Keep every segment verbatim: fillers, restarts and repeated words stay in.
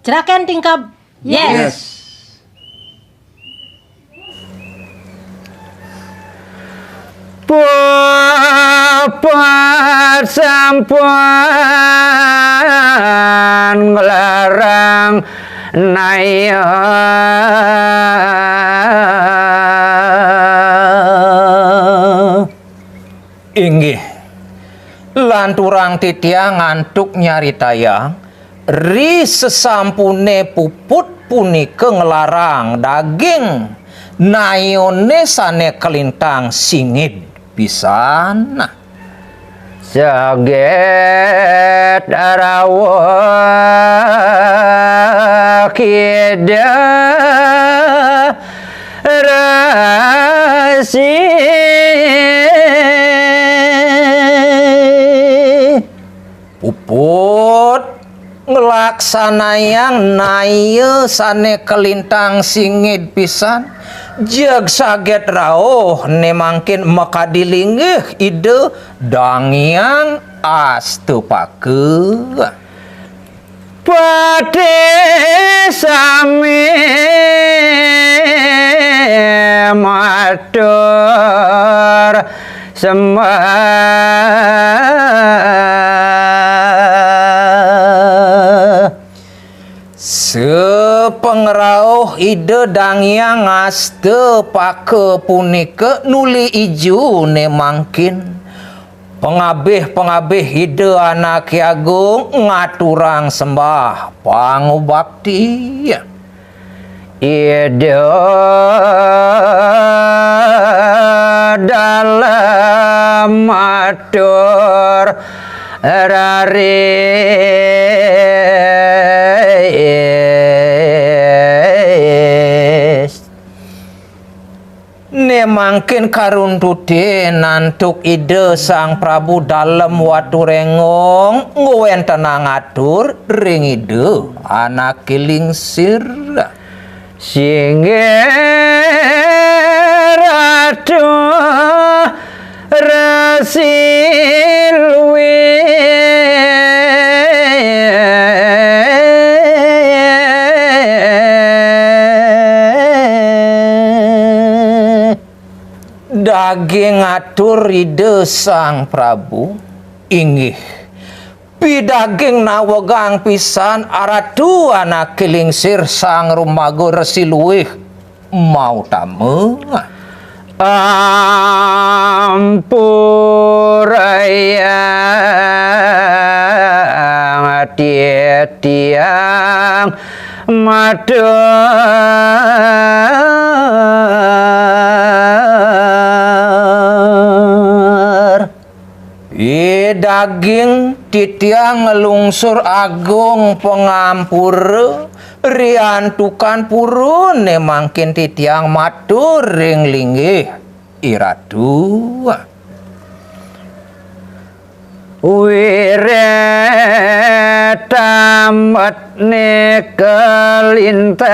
Ceraken tingkab. Yes. Puput sampun nglarang naya. Inggih, lanturang titiang antuk nyaritayang, ri sesampune puput punika nglarang daging nayone sane kalintang singid pisan. Saget rawuh Ida Resi. Puput nglaksanayang naya sane kalintang singid pisan, jeg saget rauh ne mangkin makadi linggih Ida Dang Hyang Astapaka. Patih sami matur sembah. Sapangrauh Ida Dang Hyang Astapaka punika nuli ijune mangkin, pangabih-pangabih Ida Anake Agung ngaturang sembah pangubakti. Ida Dalem matur raris. Ne mangkin karuntutin antuk Ida Sang Prabu Dalem Waturenggong ngwentenang atur ring Ida Anake Lingsir. Singgih Ratu Resi Luih. Daging atur Ida Sang Prabu, inggih. Pidaging nawegang pisan Aratu Anake Lingsir Sang Rumaga Resi Luih mautama. Ampurayang titiang matur. Ih, daging titiang nglungsur agung pangampura, riantukan purune mangkin titiang matur ring linggih Iratu. Wiréh tambetné kalintang.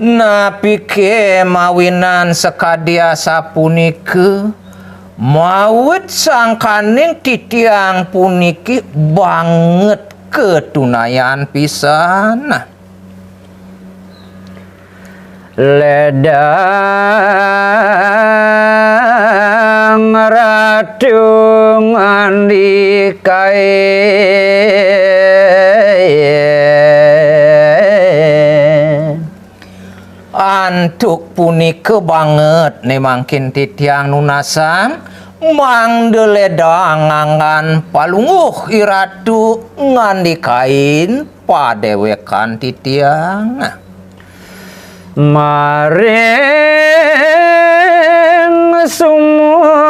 Napiké mawinan sakadi asapunika, mawit sangkaning titiang puniki banget katunayan pisan. Ledang Ratu ngandikain. Antuk punika banget né mangkin titiang nunasang, mangda ledang anggan palungguh Iratu ngandikain padéwékan titiang. Maring sumur.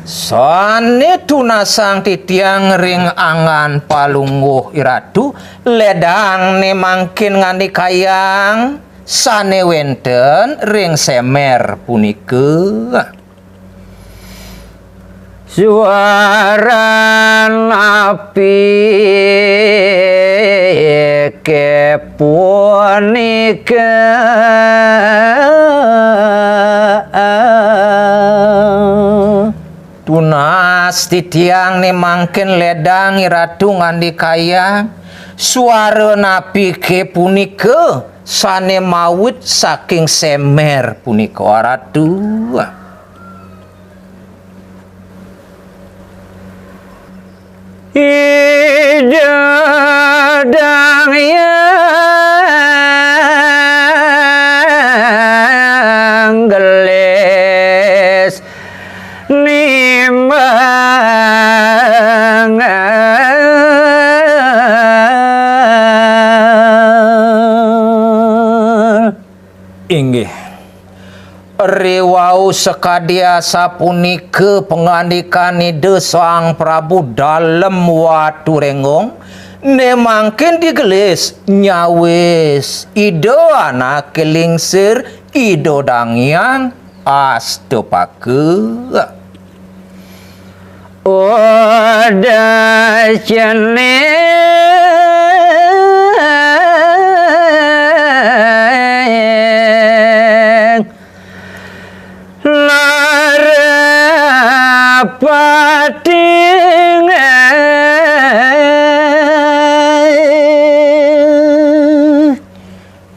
Sané tunasang titiang ring anggan palungguh Iratu, ledang né mangkin ngandikayang sané wénten ring semer punika. Suara napi kepun nika. Tunas titiang né mangkin ledang I Ratu ngandikayang, suara napiké punika sané mawit saking semer punika, Ratu? Ida Dang Hyang Gelis nimbang. Inggih. Riwau sakadi asapunika pangandikan Ida Sang Prabu Dalem Waturénggong, né mangkin digelis nyawis Ida Anaké Lingsir, Ida Dang Hyang Astapaka. Udah cening lara pating.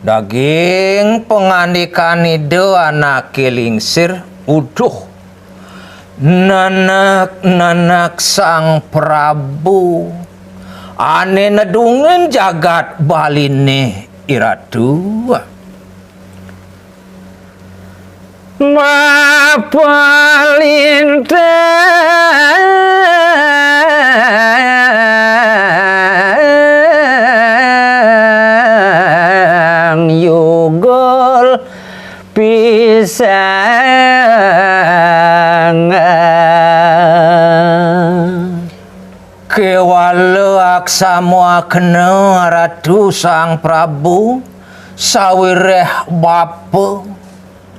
Daging pangandikan Ida Anaké Lingsir, uduh, nenek-nenek Sang Prabu, ané nedungin jagat Baliné, I Ratu. Bapa Lintang yugul pisang. Kéwala aksama akena Ratu Sang Prabu, sawiréh bapa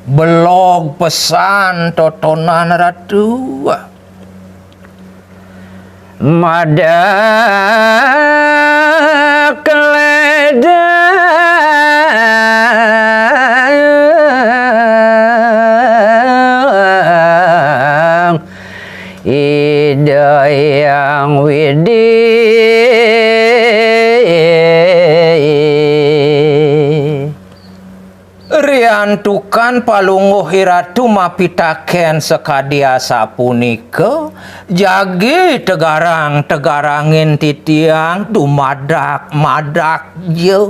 belog pesan totonan, Ratu. Madak ledang Ida Hyang Widhi. Riantukan Palungguh I Ratu mapitakén sakadi asapunika, jagi tegarang-tegarangin titiang dumadak-madak ja.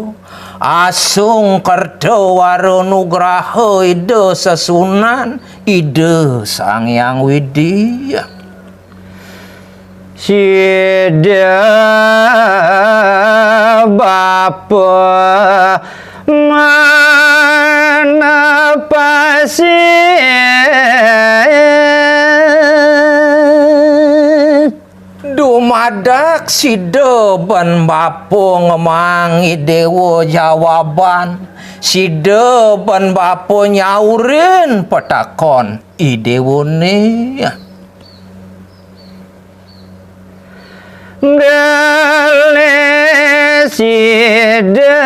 Asung kerta wara nugraha Ida Sesuunan, Ida Sang Hyang Widhi. Sida bapa manepasih. Dumadak sida ban bapa ngemaang I Déwa jawaban, sida ban bapa nyaurin patakon I Déwané. Gelis sida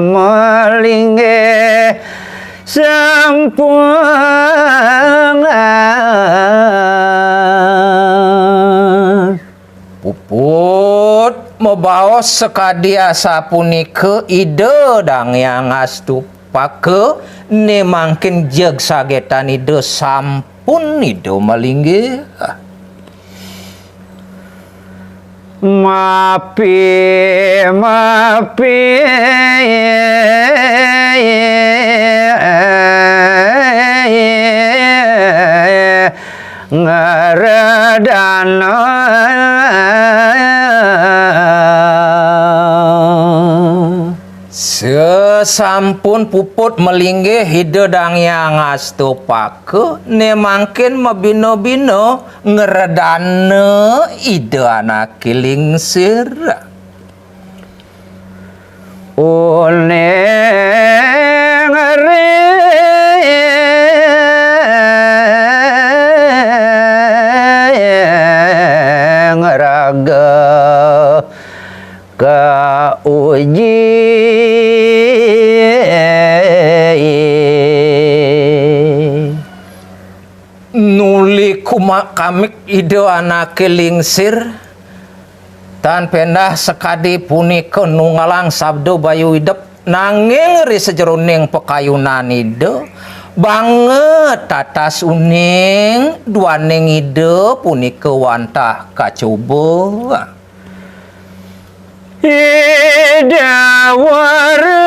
malinggih sampun. Puput mabaos sakadi asapunika Ida Dang Hyang Astapaka, né mangkin jeg sagétan Ida sampun Ida malinggih. Mapi, mapi, ngredana. Sasampun puput malinggih Ida Dang Hyang Astapaka, né mangkin mabina-bina ngredana Ida Anaké Lingsir. Uning ring raga kauji. Nuli kumakamik Ida anaké lingsir, tan péndah sakadi punika nunggalang sabda bayu idep, nanging ri sajeroning pakayunan Ida, banget tatas uning duaning Ida punika wantah kacoba. Ida Wara.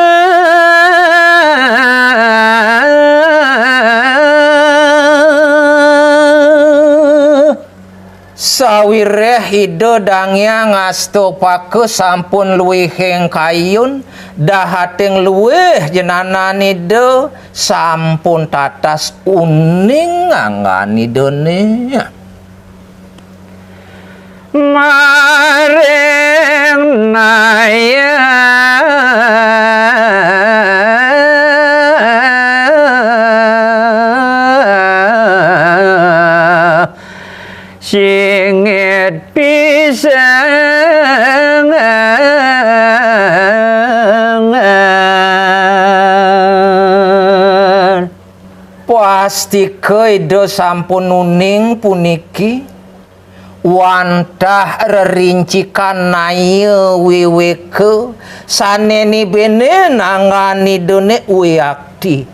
Sawiréh Ida Dang Hyang Astapaka sampun luihing kayun, dahating luih jenanan Ida sampun tatas uning anggan Idané. Maring naya singit pisangan. Pastika Ida sampun uning puniki, wantah rerincikan naya wiwéka sané nibénin anggan Idané wiakti.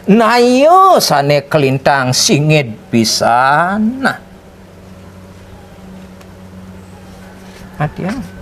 Naya sané kalintang singit pisan. Nah. Atiang.